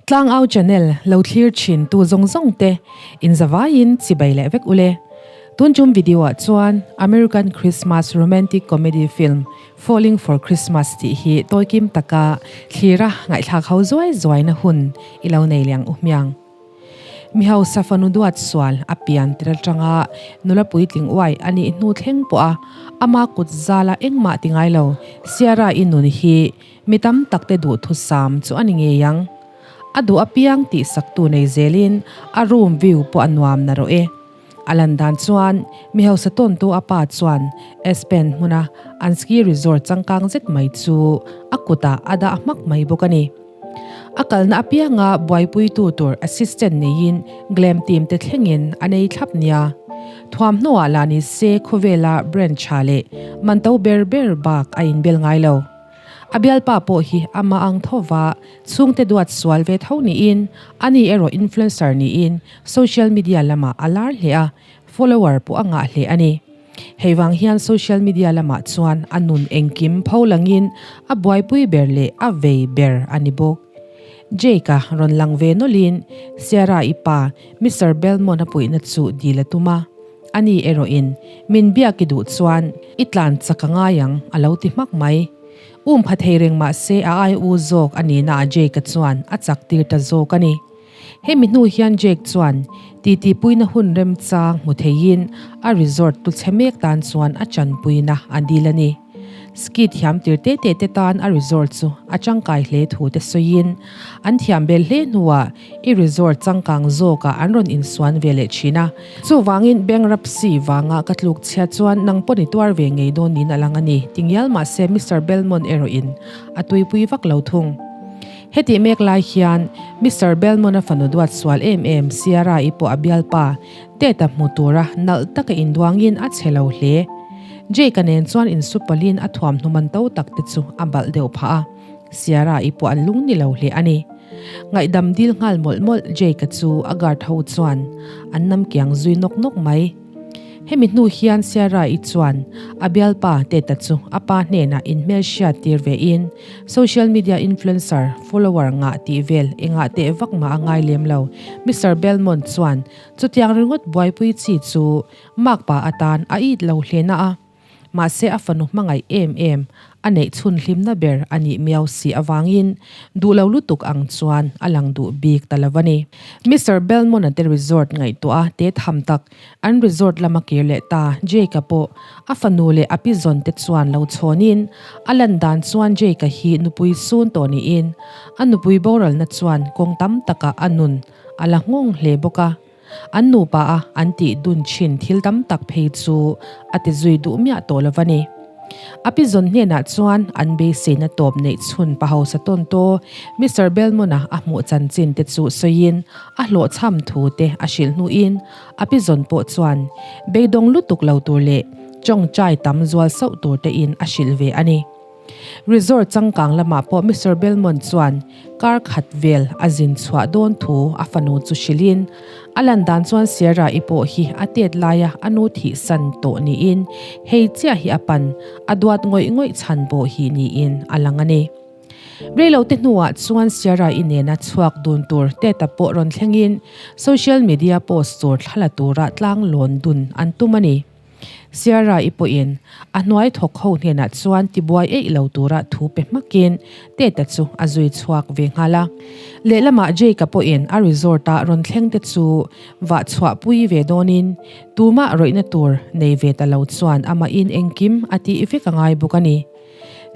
Tlangau channel lo thlir thin tu zawng zawng te in zavaiin chibai leh vek ule. Tun tum video ah chuan American Christmas romantic comedy film Falling for Christmas tih hi tawikim taka thlira ngaihthlak ho zuai zuaina hun i lo nei liang u hmiang. Mi hausa fanu duat sual a pian tir atanga nula puitling uai a nih hnu thleng pawh a ama kut zala engmah ti ngai lo Sierra i nun hi Mi tam takte duhthusam chu a ni ngei ang. A duh apiang tihsaktu nei zelin a room view pawh a nuam na rawh e. A lan dan chuan mi hausa tawntu a pa chuan Aspen hmuna an ski resort changkang zet mai chu a kutah a dah hmak mai bawk a ni. A kalna apianga buaipuitu tur assistant neiin glam team te thlengin a nei thlap nia. Thuamhnaw ah lah ni se khawvela brand tha leh man to ber ber bak a inbel ngai lo. A bialpa pawh hi amah ang tho va, chhungte duat sual ve tho niin, ani erawh influencer niin social media lamah a lar hle a, follower pawh a ngah hle a ni. Hei vang hian social media lamah chuan a nun engkim pho langin a buaipui ber leh a vei ber a ni bawk. Jake-a rawn lang ve nawlhin Sierra-i pa Mister Belmont-a puihna chu dil a tum a. Ani erawhin, Min biak i duh chuan i tlan chak a ngai ang, a lo ti hmak mai. Um pha thei reng mah se a ai u zawk a nihna ah Jake-a chuan a chak tir ta zawk a ni. Hemi hnu hian Jake chuan titi puina hun remchang hmu theiin a resort tu chhe mek tan chuan a chanpuina a dil a ni. Ski thiam tir te te te tan a resort chu a tangkai hle thu te sawiin an thiam bel hle hnuah i resort changkang zawkah an rawn insuan ve leh thin a. Chuvangin bankruptcy vanga ka tluk chhia chuan nang pawh ni tuar ve ngei dawn niin a lang a ni ti ngial mahse Mister Belmont erawhin a tuipui vak lo thung. Hetih mek lai hian Mister Belmont-a fanu duat sual em em Sierra-i pawh a bialpa Tet-a hmu tura nalh taka induangin a che lo hle. Jake-a nen chuan insupalin a thuamhnu man to tak te chu a balh deuh phah a, Sierra-i pawh an lung ni lo hle a ni. Ngaihdam dil nghal mawlh mawlh Jake-a chu a guard ho chuan an nam kiang zui nawk nawk mai. Hemi hnu hian Sierra-i chuan a bialpa Tet-a chu a pa hnenah inhmelhriat tir vein Social media influencer follower ngah tih vel engah teh vak mah a ngai lem lo. Mister Belmont chuan Chutiang ringawt buaipui chi chu makpa atan a it lo hle na a, mahse a fanu hmangaih em em a neih chhun hlimna ber a nih miau si avangin duh lo lutuk ang chuan a lang duh bik ta lo a ni. Mister Belmont-a te resort ngaihtuah a te tham tak an resort lama kir leh ta Jake-a pawh a fanu leh a pi zawn te chuan lo chhawnin a lan dan chuan Jake-a hi nupui sun tawh niin a nupui boralna chuan kawng tam takah a nun A la nghawng hle bawk a, an nupa a an tih dun thin thil tam tak phei chu a ti zui duh miah tawh lo va ni. A pi zawn hnenah chuan an beiseina tawp neih chhun pa hausa tawn taw Mister Belmont-a a hmuh chanchin te chu sawiin a hlawhchham thu te a hrilh hnuin a pi zawn pawh chuan beidawng lutuk lo tur leh tawngtai tam zual sauh tur tein a hrilh ve a ni. Resort changkang lamah pawh Mister Belmont chuan kar khat vel a zin chhuah dawn thu a fanu chu hrilhin, a lan dan chuan Sierra-i pawh hi a tet laia a nu thihsan tawh niin hei chiah hi a pan a duat ngawih ngawih chhan pawh hi niin a lang a ni. Reilote hnuah chuan Sierra-i nena chhuak dun tur Teta pawh rawn thlengin social media post tur thla la tura tlang lawn dun an tum a ni. Sierra-i pawhin a hnuai thawk ho hnenah chuan tibuai eih lo tura thu pe hmakin Teta chu a zui chhuak ve nghal a. Lehlamah Jake-a pawhin a resort-a rawn thleng te chu vah chhuahpui ve dawnin tumah rawihna tur nei ve ta lo chuan amahin engkim a tih vek a ngai bawk a ni.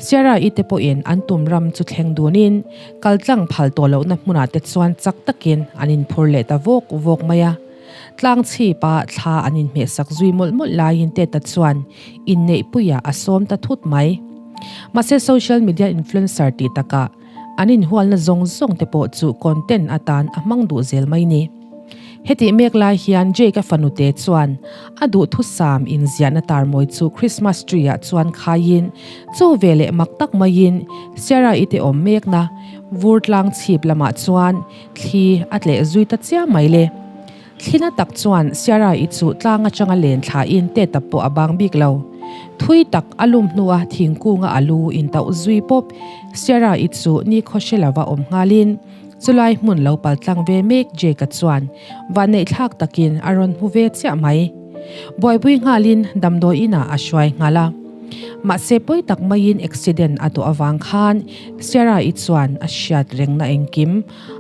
Sierra-i te pawhin an tum ram chu thleng dunin kaltlang phal tawh lohna hmunah te chuan chak takin an inphur leh ta vawk vawk mai a. Tlang chhipa thla an inhmehsak zui mawlh mawlh laiin Teta chuan inneihpuiah a sawm ta thut mai. Mahse social media influencer tih takah an inhualna zawng zawng te pawh chu content atan a hmang duh zel mai ni. Hetih mek lai hian Jake-a fanute chuan a duhthusam inziahna tarmawi chu Christmas tree-ah chuan khaiin chu veleh mak tak maiin Sierra-i te awm mekna vur tlang chhip lamah chuan Thli a tleh zui ta chiam mai le. Thli na tak chuan Sierra-i chu tlang atanga len thlain Teta pawh a bang bik lo. Thui tak a lum hnua thingkunga a lu intauh zui pawp Sierra-i chu ni khaw hre lova awm nghalin. Chulai hmun lo paltlang ve mek Jake-a chuan vanneihthlak takin a rawn hmu ve chiah mai. Buaipui nghalin damdawi inah a hruai nghal a. Mahse pawi tak maiin accident a tawh avang khan Sierra-i chuan a hriat rengna engkim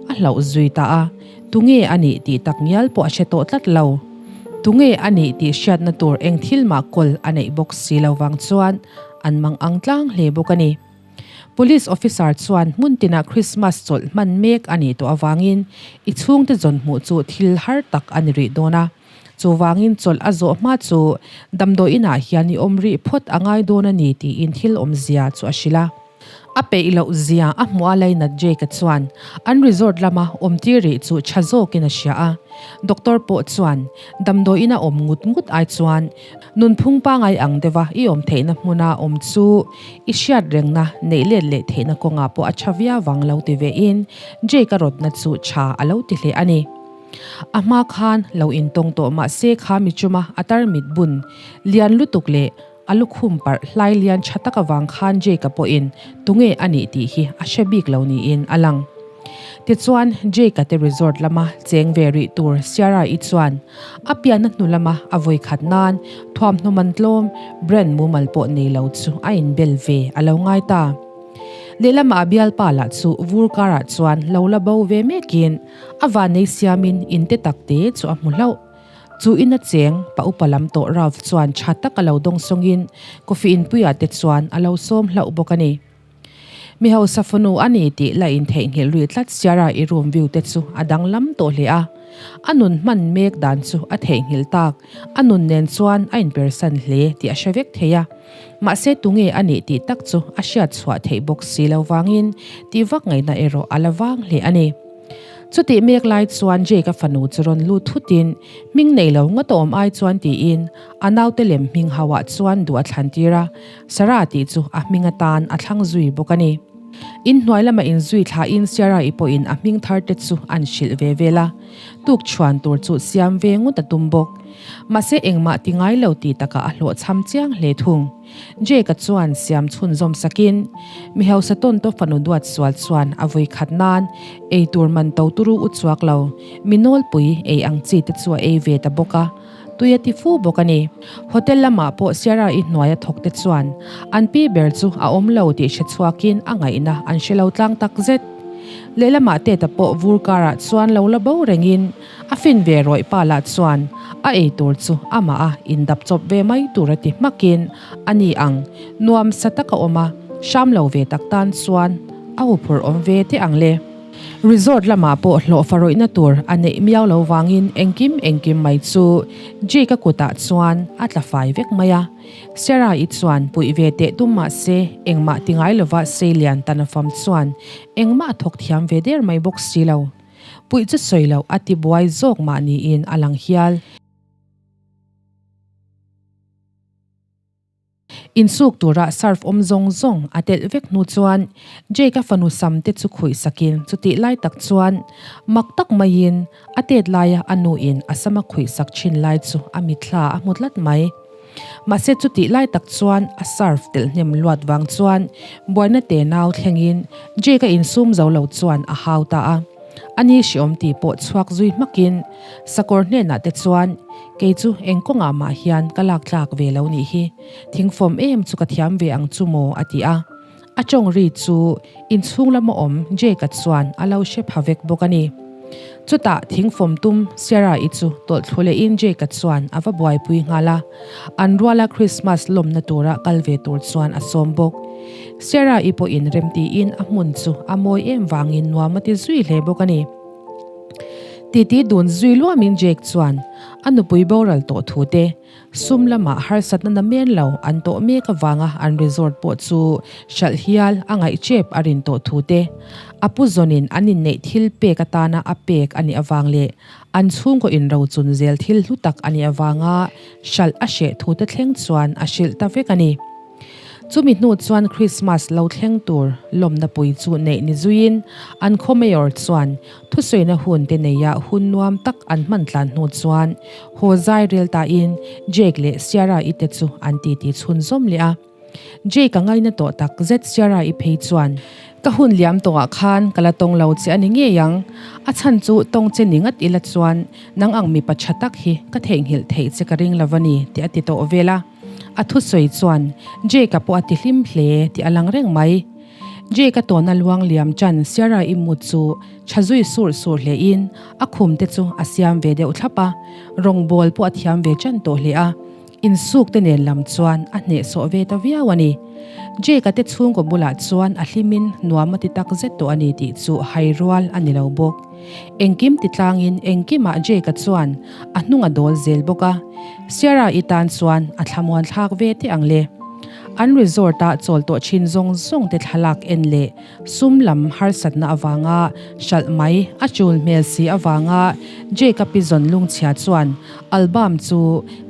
a hlauh zui ta a, tunge a nih tih tak ngial pawh a hre tawh tlat lo. Tunge a nih tih hriatna tur eng thil mah kawl a neih bawk si lo vang chuan an mang ang tlang hle bawk a ni. Police officer chuan hmun tinah Christmas chawlh hman mek a nih tawh avangin i chhungte zawn hmuh chu thil har tak a ni rih dawn a. Chuvangin chawlh a zawh hma chu damdawi inah hian i awm rih phawt a ngai dawn a ni tiin thil awmzia chu a hrilh a. A peih loh zia a hmuh a lainat Jake-a chuan an resort lama awmtir rih chu tha zawkin a hria a. Doctor pawh chuan damdawi ina awm ngut ngut ai chuan Nunphung pangai ang deuha i awm theihna hmuna awm chu i hriat rengna neih let leh theihna kawngah pawh a tha viau vang lo ti vein Jake-a rawtna chu tha a lo ti hle a ni. A hma khan lo intawng tawh mah se kha mi chuma a tarmit bun lian lutuk leh a lukhum parh hlai lian tha tak avang khan Jake-a pawhin tunge a nih tih hi a hre bik lo niin a lang. Tichuan, Jake-a te resort lama cheng ve rih tur Sierra-i chuan a pianna hnu lama a vawi khat nan thuamhnaw man tlawm brand mumal pawh nei lo chu a inbel ve a lo ngai ta. Lehlamah a bialpa lah chu vur karah chuan lo la bo ve mekin a vannei siamin in te tak te chu a hmu hlauh. Chu in a cheng pa upa lam tawh Ralph chuan tha tak a lo dawngsawngin coffee inpuiah te chuan a lo sawm hlauh bawk a ni. Mi hausa fanu a ni tih la intheihnghilh rih tlat Sierra i room view te chu a danglam tawh hle a. A nun hman mek dan chu a theihnghilh tak, a nun nen chuan a inpersan hle tih a hre vek thei a. Mahse tunge a nih tih tak chu a hriat chhuah theih bawk si lo vangin tih vak ngaihna erawh a la vang hle a ni. Chutih mek lai chuan Jake-a fanu chu rawn lut thutin hming nei lo ngawt a awm ai chuan tiin a naute lem hming hauah chuan duh a thlan tir a. Sarah tih chu a hming atan a thlang zui bawk a ni. In hnuai lama inzui thlain Sarah-i pawhin a hming thar te chu an hrilh ve vel a, tuk chhuan tur chu siam ve ngawt a tum bawk. Mahse engmah ti ngai lo ti takah a hlawhchham chiang hle thung. Jake-a chuan siam chhunzawm sakin, Mi hausa tawn tawp fanu duat sual chuan a vui khat nan ei tur man to turu u chuak lo, mi nawlpui ei ang chi te chu a ei ve ta bawk a. Tui a ti fu bawk a ni. Hotel lamah pawh Sierra-i hnuaia thawk te chuan an pi ber chu a awm lo tih hre chhuakin a ngaihna an hre lo tlang tak zet. Lehlamah Teta pawh vur karah chuan lo la bo rengin a fin ve rawih pa lah chuan a ei tur chu amah a indap chawp ve mai tur a ti hmakin a ni ang nuam sa taka awm a hram lo ve tak tan chuan a huphurh awm ve teh ang le. Resort lamah pawh hlawhfa rawihna tur a neih miau lo vangin engkim engkim mai chu Jake-a kutah chuan a tla fai vek mai a. Sarah-i chuan puih ve teh tum mah se engmah ti ngai lova Seilian Tanafam chuan engmah a thawk thiam ve der mai bawk si lo. Puih chu sawi loh a ti buai zawk mah niin a lang hial. Insuk tura surf awm zawng zawng a telh vek hnu chuan Jake-a fanu sam te chu khuih sakin chutih lai tak chuan mak tak maiin a tet laia a nuin a sam a khuih sak thin lai chu a mitthla a hmu tlat mai. Mahse chutih lai tak chuan a surf telh hnem luat vang chuan buaina tenau thlengin Jake-a insum zo lo chuan a hau ta a. A ni hriawm tih pawh chhuak zui hmakin sakawr hnenah te chuan kei chu eng kawngah mah hian ka lak tlak ve lo nih hi, thingfawm em chu ka thiam ve ang chu maw a ti a. A tawng ri chu inchhung lama awm Jake-a chuan a lo hre pha vek bawk a ni. Chutah thingfawm tum Sierra-i chu tawlh thlu lehin Jake-a chuan a va buaipui nghal a. An ruala Christmas lawmna tura kal ve tur chuan a sawm bawk. Sarah-i pawhin remtiin a hmun chu a mawi em vangin nuam a ti zui hle bawk a ni. Titi dun zui luamin Jake chuan a nupui boral tawh thu te, sum lamah harsatna na men lo an tawh mek avanga an resort pawh chu hralh hial a ngaih tep a rin tawh thu te, a pu zawnin an inneih thil pek atana a pek a nih avang leh an chhungkaw inrochun zel thil hlu tak a nih avanga hralh a hreh thu te thleng chuan a hrilh ta vek a ni. Chumi hnu chuan Krismas lo thleng tur lawmna pui chu neih ni zuiin an khaw mayor chuan thusawiina hun te neia hun nuam tak an hman tlan hnu chuan haw zai rel tain Jake leh Sierra-i te chu an titi chhunzawm leh a. Jake a ngaina tawh tak zet Sierra-i phei chuan. Ka hun liam tawhah khan ka la tawng lo che a ni ngei ang. A chhan chu tawng che ni ngat ila chuan nang ang mipa tha tak hi ka theihnghilh theih che ka ring lo a ni tih a ti tawh vel a. A thusawi chuan Jake-a pawh a ti hlim hle tih a lang reng mai. Jake-a tawna luang liam chan Sierra-i mut chu tha zui sur sur hlein a khum te chu a siam ve deuh thlap a, rawngbawl pawh a thiam ve chan tawh hle a. Insuk te nen lam chuan a hnehsawh ve ta viau a ni. Jake-a te chhungkaw bulah chuan a hlimin nuam a ti tak zet tawh a ni tih chu hai rual a ni lo bawk. Engkim ti tlangin engkimah Jake-a chuan a hnung a dawl zel bawk a, Sierra-i tan chuan a thlamuan thlak ve teh ang le. An resort-a chawl tawh thin zawng zawng te thlalak en leh Sum lam harsatna avanga hralh mai a chul hmel si avanga Jake-a pi zawn lungchhia chuan album chu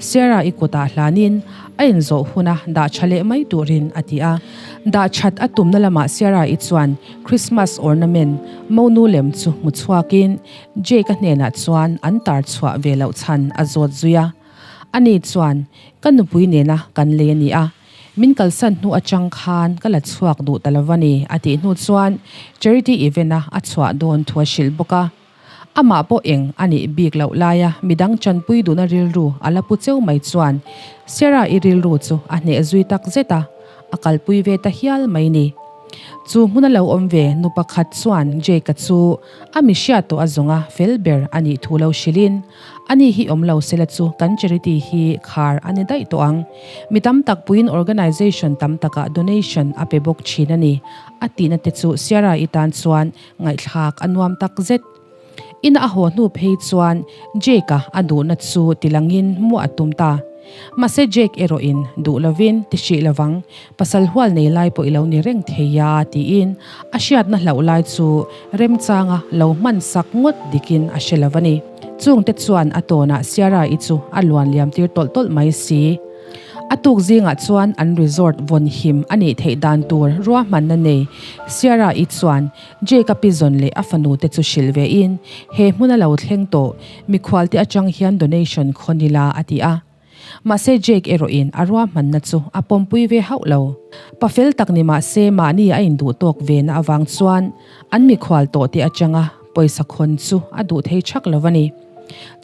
Sierra-i kutah hlanin a inzawh huna dah tha leh mai turin a ti a. Dah that a tumna lamah Sierra-i chuan Christmas ornament monu lem chu hmu chhuakin Jake-a hnenah chuan an tar chhuah ve loh chhan a zawt zui a. Ani chuan, Ka nupui nena kan lei a ni a. Min kalsan hnu atang khan ka la chhuak duh ta lo va ni, a tih hnu chuan charity event-a a chhuah dawn thu a hrilh bawk a. Amah pawh eng a nih bik loh laia midang chanpui duhna rilru a la pu cheu mai chuan Sarah-i rilru chu a hneh zui tak zet a, a kalpui ve ta hial mai ni. Chu hmuna lo awm ve nu pakhat chuan Jake-a chu a mi hriat tawh a zawnga fel ber a nih thu lo hrilhin, Ani hi awm lo sela chu kan charity hi khar a ni daih tawh ang. Mi tam tak puiin organisation tam takah donation a pe bawk thin a ni. A tihna te chu Sierra-i tan chuan ngaihthlak a nuam tak zet. Ina a haw hnu phei chuan Jake-a a duhna chu tilangin muah a tum ta. Mahse Jake erawhin duh lovin ti hrih lovang, pasal hual nei lai pawh i lo ni reng thei a tiin a hriatna hlauh lai chu remchanga lo hman sak ngawt dikin a hre lo a ni. Chungte chuan a tawnah Sierra-i chu a luan liam tir tawlh tawlh mai si. A tuk zingah chuan an resort vawn him a nih theih dan tur ruahmanna nei Sierra-i chuan Jake-a pizawn leh a fanu te chu hrilh ve in he hmuna lo thleng tawh mikhualte atang hian donation khawn ila a ti a. Mahse Jake erawhin a ruahmanna chu a pawmpui ve hauh lo. Pa fel tak ni mahse mahni a induh tawk ve na avang chuan an mikhual tawh te atanga pawisa khawn chu a duh thei thak lo a ni.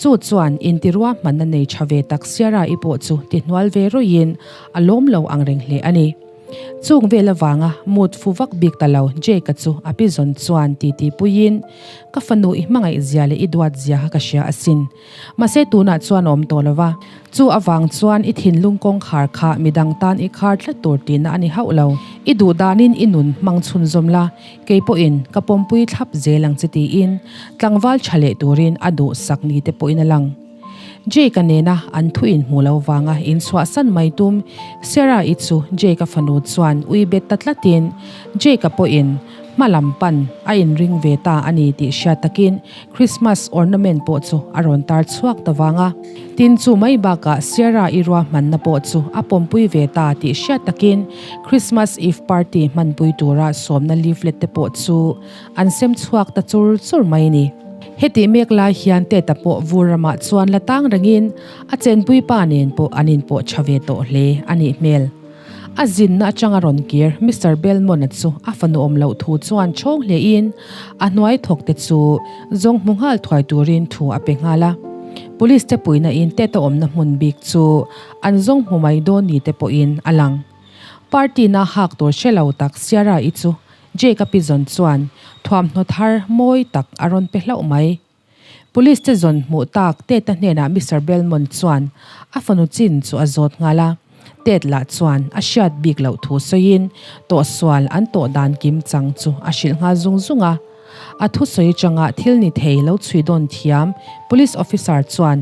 Chu chuan inti ruahmanna nei tha ve tak Sierra-i pawh chu ti hnual ve rawih in a lawm lo ang reng hle a ni. Chung vel avanga mood fu vak bik ta lo Jake-a chu a pi zawn chuan titi puiin, Ka fanu i hmangaih zia leh i duat zia kha ka hria asin. Mahse tunah chuan a awm tawh lo va, chu avang chuan i thinlung kawngkhar kha midang tan i khar tlat tur tihna a ni hauh lo. I duh danin i nun hmang chhunzawm la, kei pawhin ka pawmpui thlap zel ang che tiin tlangval tha leh turin a duhsak ni te pawhin a lang. Jake-a nena an thu inhmuh lo vanga inchhuahsan mai tum Sarah-i chu Jake-a fanu chuan ui bet ta tlatin Jake-a pawhin hma lam pan a inring ve ta a ni tih hriat takin Christmas ornament pawh chu a rawn tar chhuak ta vang a. Tin chu mai bakah Sierra-i ruahmanna pawh chu a pawmpui ve ta tih hriat takin Christmas Eve party hmanpui tura sawmna leaflet te pawh chu an sem chhuak ta chur chur mai a ni. Hetih mek lai hian Teta pawh vur ramah chuan la tang rengin a chenpui pa nen pawh an inpawh tha ve tawh hle a nih hmel. A zinna atanga rawn kir Mister Belmont-a chu a fanu awm loh thu chuan chhawng hlein a hnuai thawk te chu zawng hmu nghal thuai turin thu a pe nghal a. Police te puihna in Teta awmna hmun bik chu an zawng hmu mai dawn ni te pawhin a lang. Party na hak tur hre lo tak Sierra-i chu Jake-a pizawn chuan thuamhnaw thar mawi tak a rawn pe hlauh mai. Police te zawn hmuh tak Ted-a hnenah Mister Belmont chuan a fanu chin chu a zawt nghal a. Ted lah chuan a hriat bik loh thu sawiin tawhsual an tawh dan kim chang chu a hrilh nghal zung zung a. A thusawi changa thil ni thei lo chhui dawn thiam Police officer chuan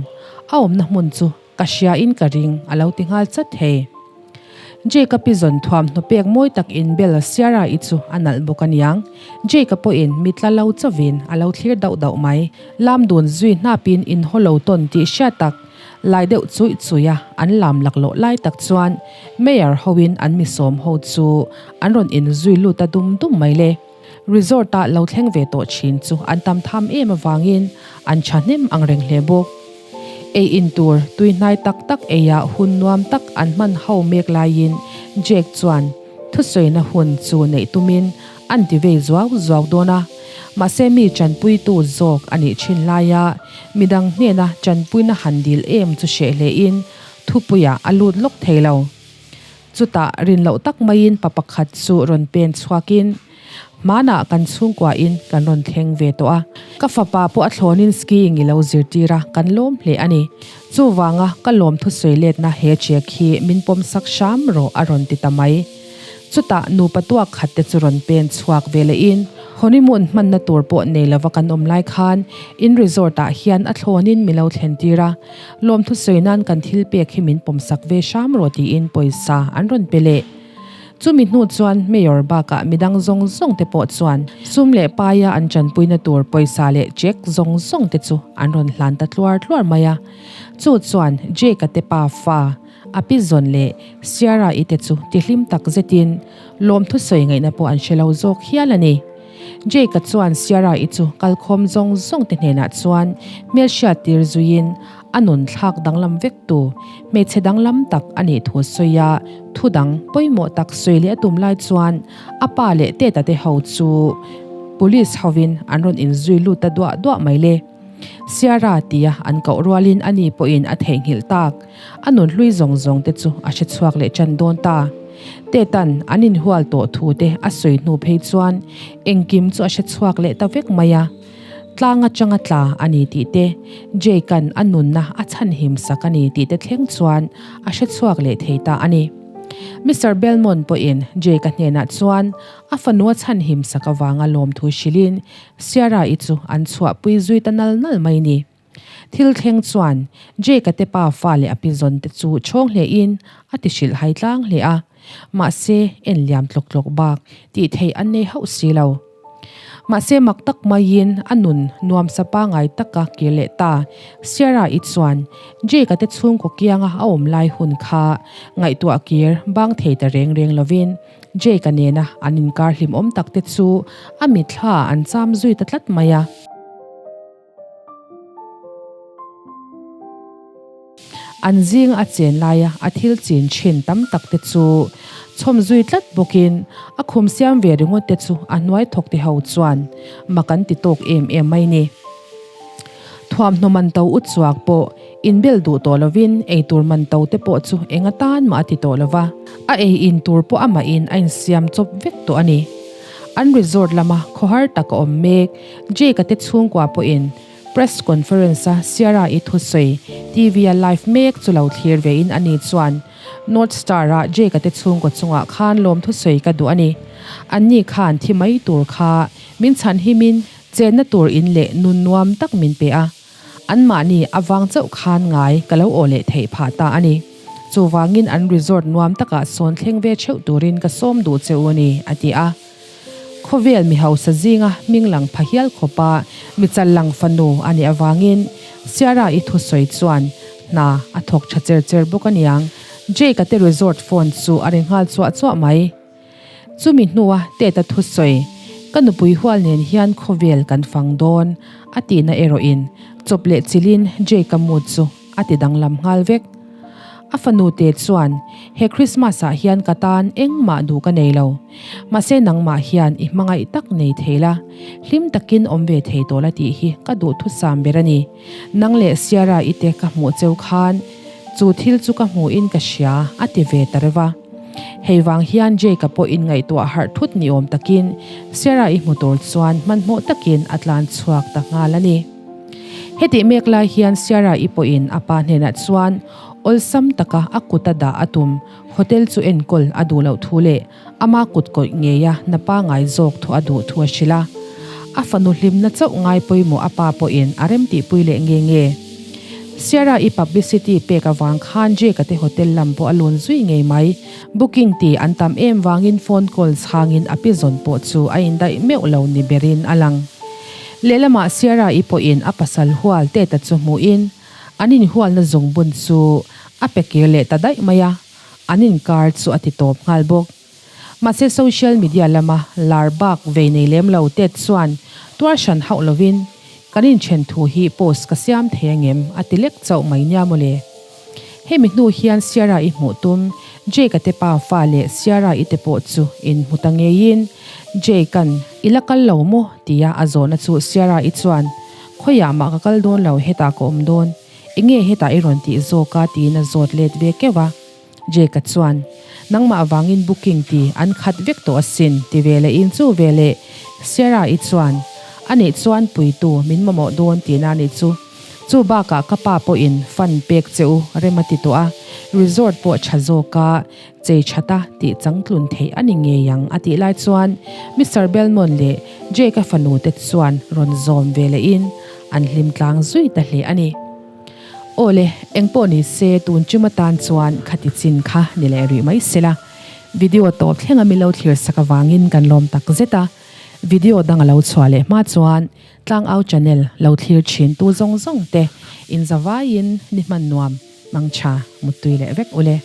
a awmna hmun chu Ka hria in ka ring, a lo ti nghal chat thei. Jake-a pizawn thuamhnaw pek mawi tak in bel Sierra-i chu a nalh bawk aniang. Jake-a pawhin mit la lo chauhin a lo thlir dauh dauh mai. Lam dun zui hnapin in haw lo tawn tih hriat tak lai deuh chuih chuih a an lam laklawh lai tak chuan Mayor hoin an mi sawm ho chu an rawn in zui lut a dum dum mai le. Resort-a lo thleng ve tawh thin chu an tam tham em avangin an thahnem ang reng hle bawk. Ei in tur tui hnai tak tak eia hun nuam tak an hman ho mek laiin Jake chuan thusawina hun chu neih tumin An ti vei zuau zuau dawn a, mahse mi chanpuitu zawk a nih thin laia midang hnena chanpuina han dil em chu hreh hlein thupuiah a lut lawk thei lo. Chutah rin loh tak maiin pa pakhat chu rawn pen chhuakin, Hmanah kan chhungkuain kan rawn thleng ve tawh a, ka fapa pawh a thlawnin skiing i lo zirtir a, kan lawm hle a ni. Chuvanga ka lawm thusawi letna he check hi min pawmsak hram rawh a rawn ti ta mai. Chutah nupa tuak khat te chu rawn pen chhuak ve lehin honeymoon hmanna tur pawh nei lova kan awm lai khan in resort ah hian a thlawnin mi lo thlen tir a, lawmthu sawi nan kan thil pek hi min pawmsak ve hram rawh tiin pawisa an rawn pe leh. Chumi hnu chuan Mayor bakah midang zawng zawng te pawh chuan sum leh paia an tanpuina tur pawisa leh check zawng zawng te chu an rawn hlan ta tluar tluar mai a. Chu chuan Jake-a te pa fa A pi zawn leh Sierra-i te chu tihlim tak zetin lawmthu sawi ngaihna pawh an hre lo zawk hial a ni. Jake-a chuan Sierra-i chu kalkhawm zawng zawng te hnenah chuan hmelhriat tir zuiin a nun thlak danglam vek tu hmeichhe danglam tak a nih thu sawi a, thu dang pawimawh tak sawi leh a tum lai chuan a pa leh teta te ho chu Police hovin an rawn inzui lut ta duah duah mai le. Sierra tia an koh rualin ani pawhin a theihnghilh tak. A nun hlui zawng zawng te chu a hre chhuak leh ṭan dawn ta. Tetan an inhual tawh thu te a sawi hnu phei chuan engkim chu a hre chhuak leh ta vek mai a. Tlang atanga tla a ni tih te, Jake-a'n a nunna a chhanhim sak a ni tih te thleng chuan a hre chhuak leh thei ta a ni. Mister Belmont pawhin Jake-a hnenah chuan a fanu a chhanhim sak avanga lawmthu hrilhin Sierra-i chu an chhuahpui zui ta nal nal mai ni. Thil thleng chuan Jake-a te pa fa leh a pi zawn te chu chhawng hlein a ti hrilh hai tlang hle a, mahse en liam tlawk tlawk bak tih theih an nei hauh si lo. Mahse mak tak maiin a nun nuamsa pangai taka kir leh ta. Sierra-i chuan Jake-a te chhungkaw kianga a awm lai hun kha ngaihtuah kir bang thei ta reng reng lovin Jake-a nena an inkar hlimawm tak te chu a mitthla an cham zui ta tlat mai a. An zing a chen laia a thil chin thin tam tak te chu chhawm zui tlat bawkin a khum siam ve ringawt te chu a hnuai thawk te ho chuan mak an ti tawk em em mai ni. Thuamhnaw man to u chuak pawh inbel duh tawh lovin eitur man to te pawh chu eng atan mah a ti tawh lova, a ei in tur pawh amahin a insiam chawp vek tawh a ni. An resort lama khawhar tak a awm mek. Jake-a te chhungkua pawhin press conference-a Sierra-i thusawi TV-a live mek chu lo thlir vein a ni chuan North Star-a Jake-a te chhungkaw chungah khan lawm thusawi ka duh a ni. Anni khan thi mai tur kha min chhan himin chenna tur in leh nun nuam tak min pe a. Anmahni avang chauh khan ngai ka lo aw leh theih phah ta a ni. Chuvangin an resort nuam takah sawn thleng ve theuh turin ka sawm duh che u a ni, a ti a. Khawvel mi hausa zinga hming lang pha hial khawpa mi chal lang fanu a nih avangin Sierra-i thusawi chuan hna a thawk tha cher cher bawk a niang. Jake-a te resort phone chu a ri nghal chuah chuah mai. Chumi hnua Ted-a thusawi, Ka nupui hual nen hian khawvel kan fang dawn, a tihna erawhin chawp leh chilhin Jake-a mood chu a ti danglam nghal vek. A fanu te chuan, He Christmas ah hian ka tan engmah duh ka nei lo. Mahse nangmah hian i hmangaih tak nei thei la, hlim takin awm ve thei tawh la tih hi ka duhthusam ber a ni. Nang leh Sierra i te ka hmuh cheu khan chu thil chu ka hmuhin ka hria, a ti ve ta reuh a. Hei vang hian Jake-a pawh inngaihtuah harh thut ni awm takin Sierra i hmu tur chuan hmanhmawh takin a tlan chhuak ta nghal a ni. Hetih mek lai hian Sierra-i pawhin a pa hnenah chuan awlsam taka a kuta dah a tum hotel chu enkawl a duh loh thu leh ama kut kawih ngeia na pangai zawk thu a duh thu a hrilh a. A fanu hlimna chauh ngai pawimawh a pa pawhin a remtihpui leh nge nge. Sierra-i publicity pek avang khan Jake-a te hotel lam pawh a lun zui ngei mai. Booking tih an tam em vangin phone call chhangin a pi zawn pawh chu a indaih meuh lo ni berin a lang. Lehlamah Sierra-i pawhin a pasal hual Ted-a chu hmuhin an inhualna zungbun chu a pe kir leh ta daih mai a, an inkar chu a ti tawp nghal bawk. Mahse social media lama lar bak vei nei lem lo Ted chuan tuar hran hauh lovin, Kan inthen thu hi post ka siam thei angem? a ti lek chauh mai nia mawle. Hemi hnu hian Sierra-i hmuh tum Jake-a te pa fa leh Sierra-i te pawh chu inhmu ta ngeiin Jake-a'n, I la kal lo maw? tia a zawhna chu Sierra-i chuan, Khawiah mah ka kal dawn lo, hetah ka awm dawn. Enge hetah i rawn tih zawk a? tiin a zawt let ve keuh a. Jake-a chuan, Nangmah vangin booking ti an khat vek tawh asin, ti ve lehin chu ve leh Sierra-i chuan, A nih chuan puitu min mamawh dawn tihna a nih chu. Chu bakah ka pa pawhin fund pek che u rem a ti tawh a, resort pawh tha zawk a, chei that a tih changtlun theih a ni ngei ang a tih lai chuan Mister Belmont leh Jake-a fanu te chuan rawn zawm ve lehin an hlim tlang zui ta hle a ni. Aw le, engpawh ni se tun chum atan chuan khati chin kha ni leh rih mai sela. Video tawp thlenga mi lo thlir sak avangin kan lawm tak zet a. Video dang a lo chhuah leh hma chuan Tlangau channel lo thlir thin tu zawng zawng te inzavaiin ni hman nuam mangtha muttui leh vek ule.